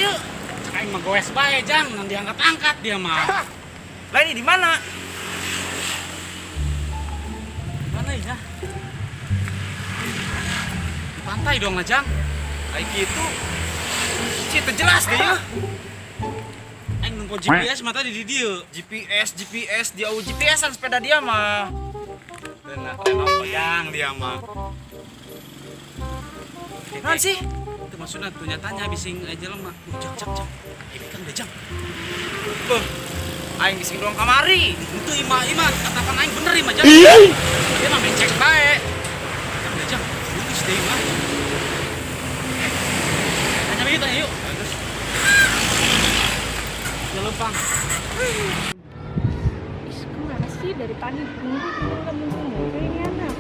Yuk. Aing mah goes bae, Jang, nang diangkat-angkat dia mah. Lah ini di mana? Mana ya? Di pantai dong lah, Jang. Kayak gitu. Sih jelas deh ya. Aing nunggu GPS mah tadi di dieu. GPS, GPS, dia GPS-an sepeda dia mah. Tenang, tenang, Jang dia mah. Naon sih? Itu maksudnya tuh nyatanya bising aja lemah. Jang, jang, jang. Ini kan deh, Jang. Beuh. Aing bising doang kamari. Itu ima ima katakan aing bener ima, Jang. Dia mah becek bae. Jang deh, Jang. Lulus deh ima. Tanya begitu tanya yuk. Ya lupa. Ih, kemana sih dari pagi nunggu nggak muncul ini anak.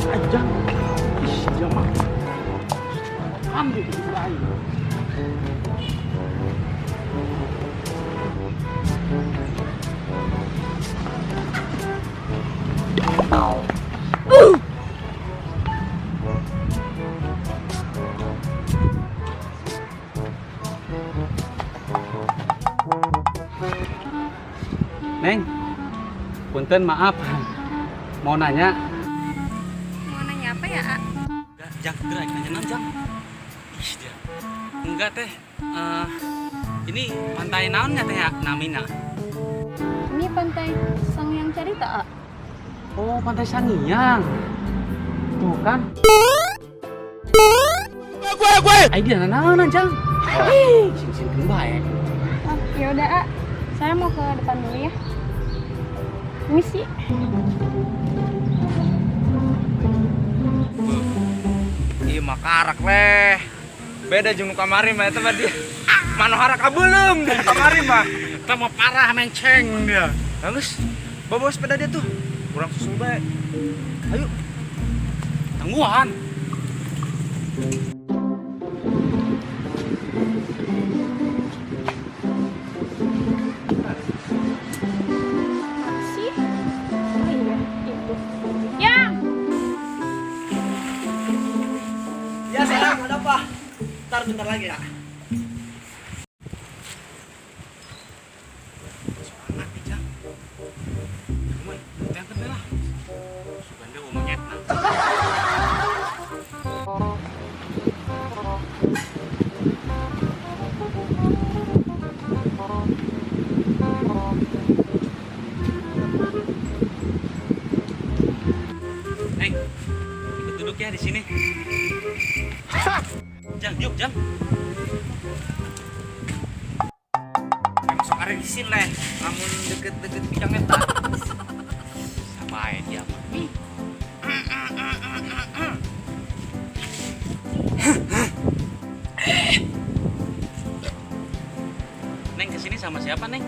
Aja. Ih, dia mah. Ambil itu aing. Neng, punten maaf, mau nanya. Mau nanya apa ya, A? Enggak, Jang, gerak nanya nang, Jang. Ih, dia. Enggak teh, ini pantai naonnya teh ya, namina? Ini pantai Sangyang Carita, A. Oh, pantai Sangiang. Tuh kan. Gue. Ai dia naon, Jang? Ih, sing-sing bae. Oh, ya udah, A. Saya mau ke depan dulu ya. Misi. Ih, makarak leh. Beda jeung nu kamari mah eta mah dia. Manohara kabeuleum di kamari mah. Kita mau parah menceng dia. Bagus. Bawa sepeda dia tuh. Kurang susul bae. Ayo. Tangguhan. Sih? Oh iya, itu. Yang! Ya sayang, ada apa? Ntar bentar lagi ya. Semangat nih, Jang. Cuman, tengken lah. Sugan dia monyet nah. Neng, ikut duduk ya di sini. Jang, yuk, Jang. Sok arek isin leh. Lamun deket-deket bidang eta. Sama dia mah. Neng kesini sama siapa, Neng?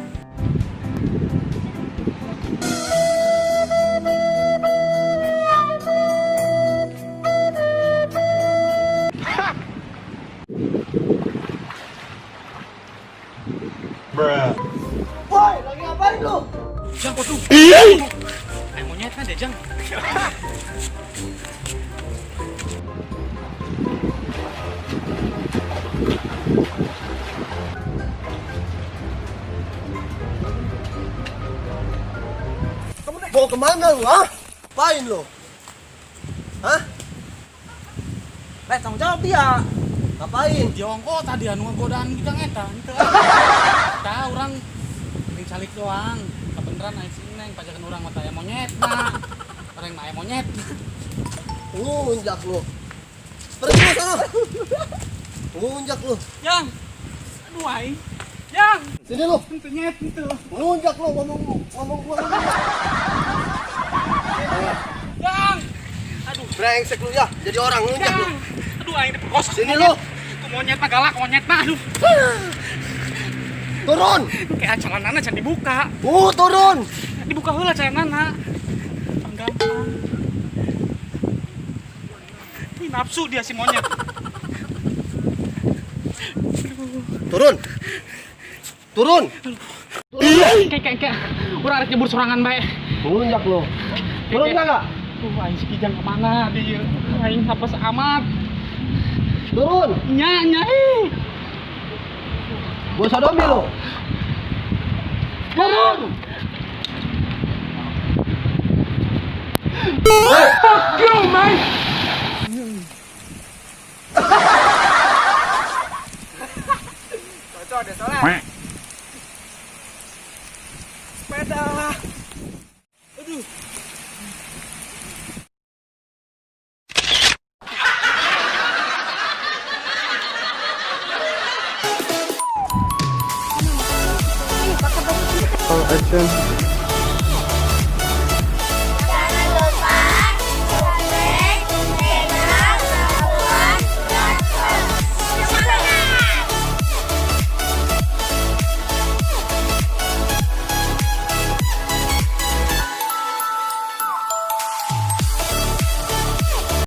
Woi, lagi ngapain lu? Jang, waduh. Ayo monyet kan deh, Jang. Kamu mau kemana lu, ah? Ngapain lu? Hah? Leh, tanggung jawab dia. Ngapain? Jongkok tadi anu ngegodaan kita ngeta. Henteu. Tah urang ring calik doang. Kebeneran aing sing Neng pajakan urang mah taya monyet nah. Orang mah aya monyet. Ngunjak lu. Pergi lu sana. Ngunjak lu. Jang. Aduh aing. Jang. Sini lu. Henteu nyet henteu. Ngunjak lu ngomong ngomong gua ngomong. Jang. Aduh. Brengsek lu ya, jadi orang ngunjak lu. Jang. Aduh aing diperkosa. Sini lu. Ku monyet mah galak monyet mah aduh. Turun. Kayak celanana can dibuka. Turun. Dibuka heula celanana. Gampang. Ini nafsu dia si monyet. Turun. Turun. Kayak urang arek nyebur sorangan bae. Ngunjak lu. Turun enggak? Aing si Kijang kemana dia? Aing hapus amat. Turun. Nya nya ih. Gua sodomi lo. Turun. Fuck you, man. Cocok deh soalnya. Sepeda. Aduh. Ih, pakai baju. Action.